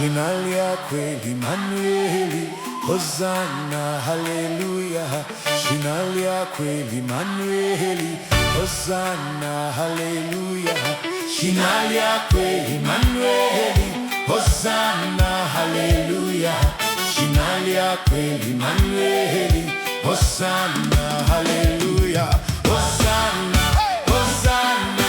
Jina lyakwe Immanueli, Hosanna, haleluya. Jina lyakwe Immanueli, Hosanna, haleluya. Jina lyakwe Immanueli, Hosanna, haleluya. Jina lyakwe Immanueli, Hosanna, haleluya. Hosanna, Hosanna,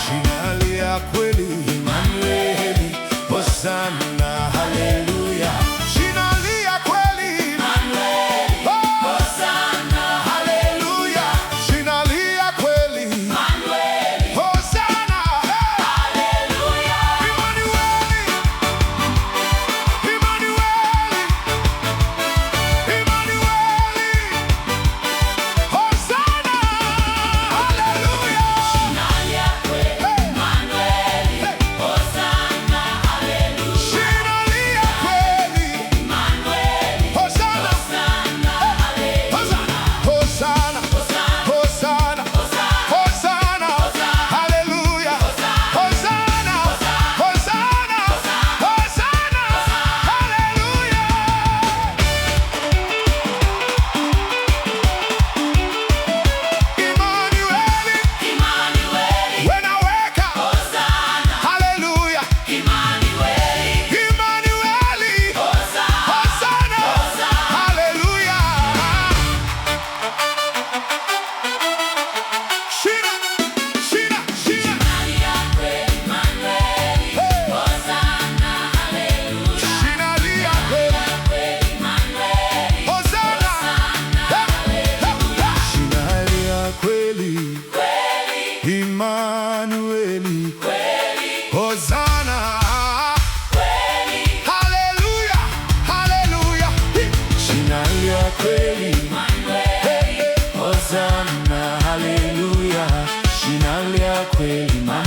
Jina lyakwe Immanueli, Hosanna, haleluya. Jina lyakwe Immanueli, Hosanna, haleluya. Jina lyakwe Immanueli, Hosanna, haleluya. Immanueli, Immanueli, Immanueli, Hosanna, haleluya. Jina lyakwe Hosanna, Hosanna, Hosanna, Hosanna, Hallelujah, Hosanna, Hosanna, Hosanna, Hallelujah. Emmanuel, when I wake up, Hallelujah, Emmanuel, Hosanna, Hallelujah. Shina, Shina, Shina. Hey. Jina lyakwe. Hosanna. Hey, hey, hey. Jina lyakwe Emmanueli. Hosanna. Hallelujah. Hallelujah. Jina lyakwe Hey, hey. Hosanna, hallelujah. Jina lyakwe Emmanueli.